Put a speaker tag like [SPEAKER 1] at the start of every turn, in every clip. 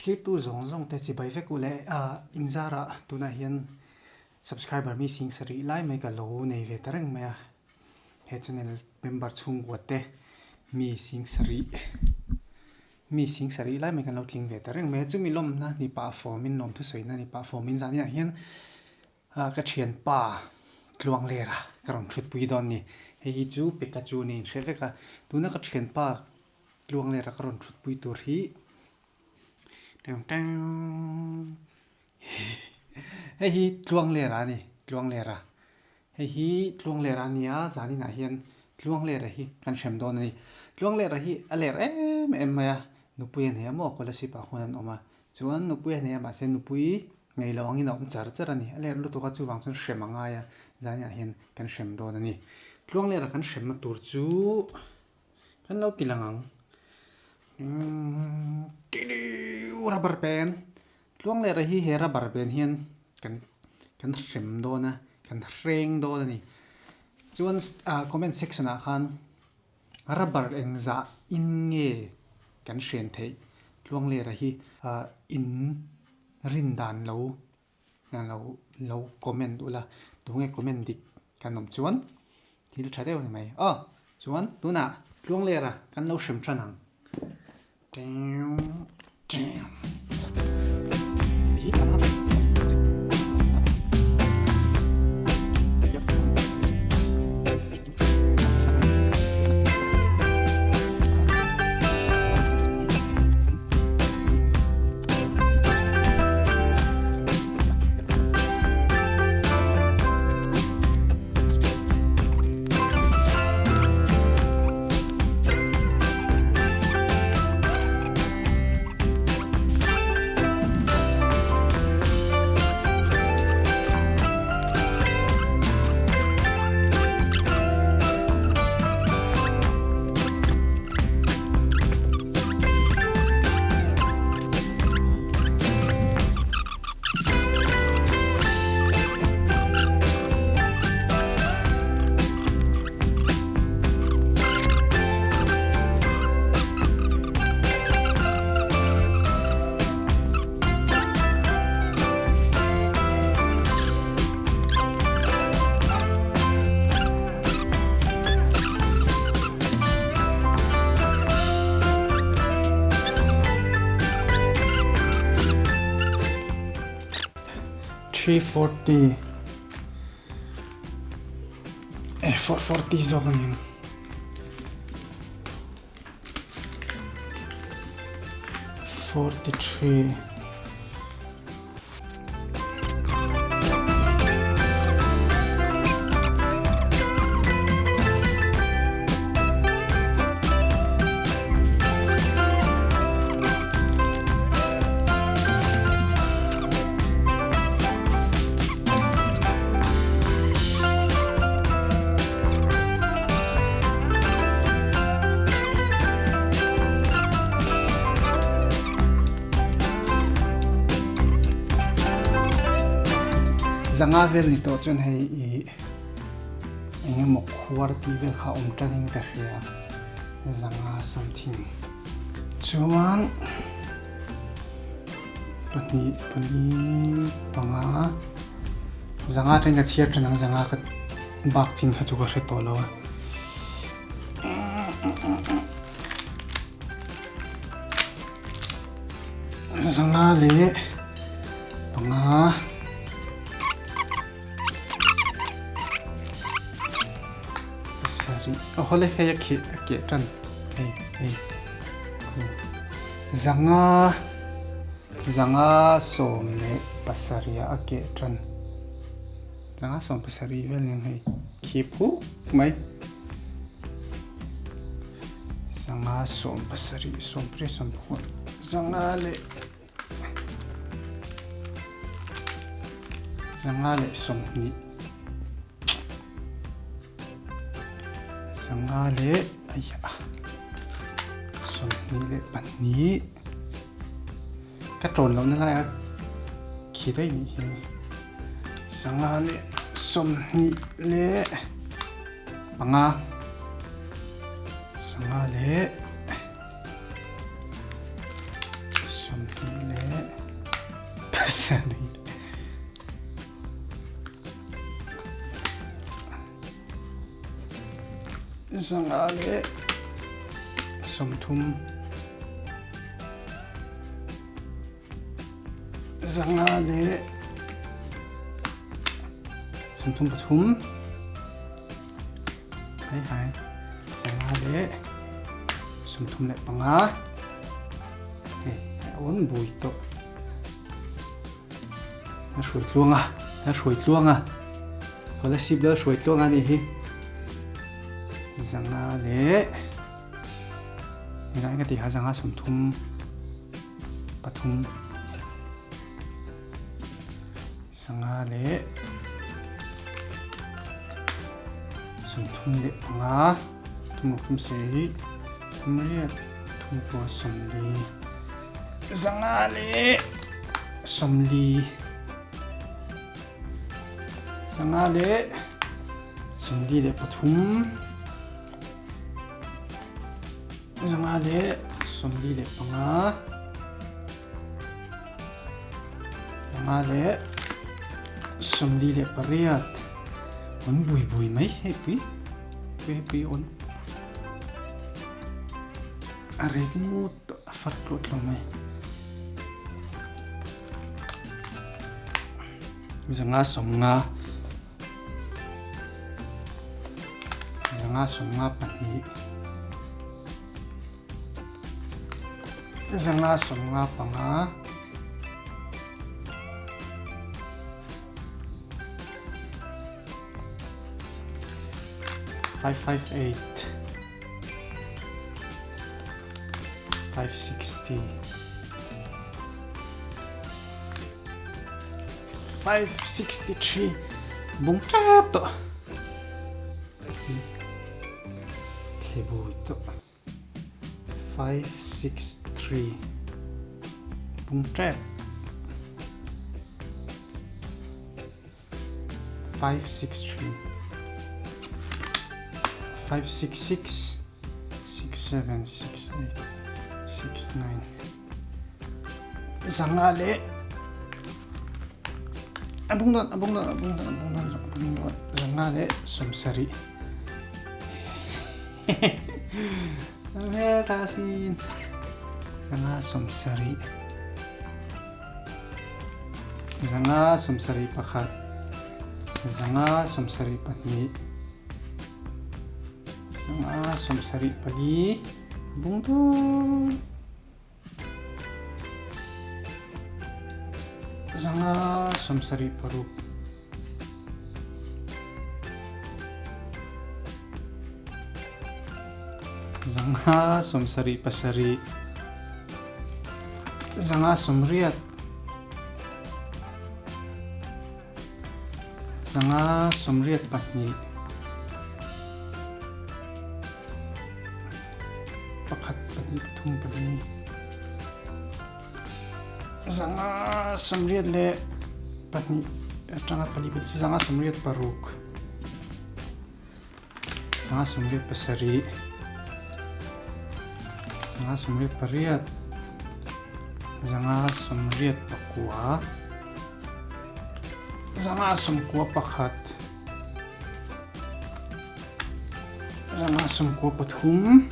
[SPEAKER 1] Thlirtu zawng zawng te chibai vek u le in zarah tunah hian subscriber mi sing sarih lai mai ka lo nei ve ta reng mai a, he channel member chhungkua te mi sing sarih mi sing sarih lai mai kan lo tling ve ta reng mai a, chumi lawmna ni pah fawmin lawm thusawi na ni pah fawmin zaniah hian ka thianpa Tluanglera ka rawn thutpui dawn a ni, hei hi chu Pikachu niin hre vek a, tuna ka thianpa Tluanglera ka rawn thutpui tur hi hei hi Tluanglera a ni, Tluanglera. Hei hi Tluanglera a ni a, zaninah hian Tluanglera hi kan hrem dawn a ni. Tluanglera hi a ler em em mai a, nupui a nei a maw Kolasib ah khuan an awm a, chuan nupui a nei a mahse nupui ngei lo angin a awm char char a ni. A ler lutuk a chuvang chuan hrem a ngai a, zaninah hian kan hrem dawn a ni. Tluanglera kan hremna tur chu. Kan lo ti lang ang. Rubber band. Tluang leh rei hi he rubber band hian kan kan hrem dawn a, kan hreng dawn a ni. Chuan comment section ah khan rubber engzah in nge kan hren theih tluang leh rei hi in rin dan lo lo lo comment ula tunge comment dik kan awm chuan thil tha deuh a ni mai aw chuan tunah tluanglera kan lo hrem tan ang 340 eh 440 zawk a ni 43 Zanga vel ni tawh chuan hei ih eng emaw khuar tih vel kha awm tanin ka hria zanga something chuan pahnih pali panga zanga atangin ka chhiar tan ang zanga ka bak chin kha chu ka hre tawh lo a. Zanga leh panga pasarih aw hawle hei a kheh a keh tan hei hei zanga zanga sawm leh pasarih ah a keh tan zanga sawm pasarih vel nen hei khip huk mai. Zanga 70 70 20 zanga leh zanga leh 20 zanga leh aiah 22 ka tawn lohna lai a khi daih nih hi zanga leh 20 leh panga sanga leh 20 leh. Pasarih. 500 leh 30 500 leh 33 hai hai 500 leh 35 hei a awn bui tawh a hruai tluang a a hruai tluang a scholarship lal hruai tluang a nih hi 500 leh helai ka tih kha 530 pathum 535 thum ruk thum sarih thum riat thum kua 40 500 leh 40 500 leh 43 545 548 awn bui bui mai hei pui pui pui awn a rek ngut tawh a far tluah tluah mai 550 552 555 558 560 563 bung tep tawh thle bui tawh 563 bung tep 563 566 6 7 6 8 6 9 500 leh a bung dawn a bung dawn a bung dawn a bung dawn a bung dawn 570 hmel tha sin 570 571 572 574 bung dawn 576 577 580 582 Pakhat, pahnih, pathum, pali. 582 atanga pali pali chu 586. 587. 588. 589. 591. 593 594 595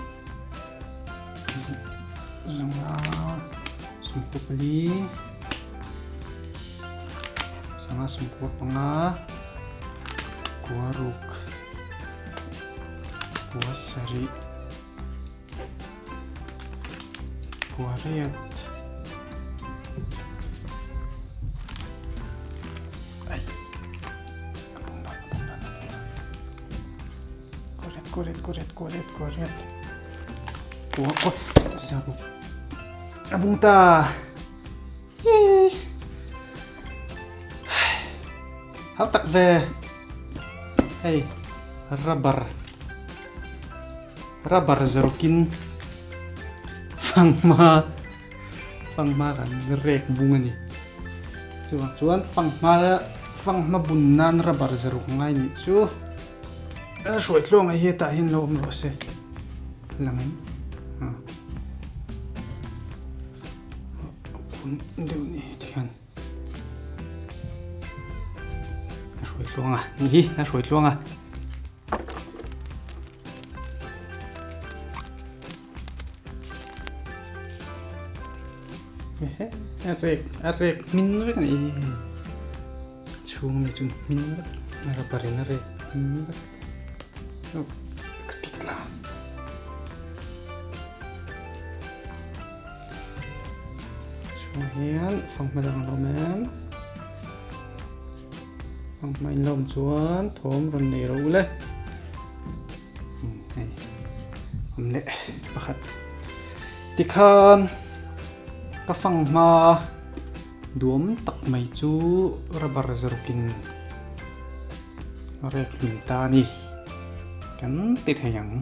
[SPEAKER 1] 6 6 8 Ai. Koriat, koriat, koriat, koriat, koriat. Kua, kua, saruk. A bung ta. Yay. Hau tak ve. Hei, rubber. Rubber zarukin fanghma fanghma kan rek bung a ni. Chuvang chuan fanghma fanghma bun nan rubber zaruk ngai nih chu a hruai tluang a hi hetah hian lo awm rawh se langin a kun deuh ni tikhian. Hruai tluang a ni hi a hruai tluang a. A rek a rek hmin vek a ni hi. Chhung ami chu hmin vek a rubber in a rek hmin vek. Ka ti tla. Chhung hian fanghma dang a lo awm em? Fanghma in lo awm chuan thawm rawn nei rawh u le. Hei awm leh pakhat. Tikhan ka fanghma duam tak mai chu rubber zarukin a rek hmin ta a ni. Kan ti thei ang.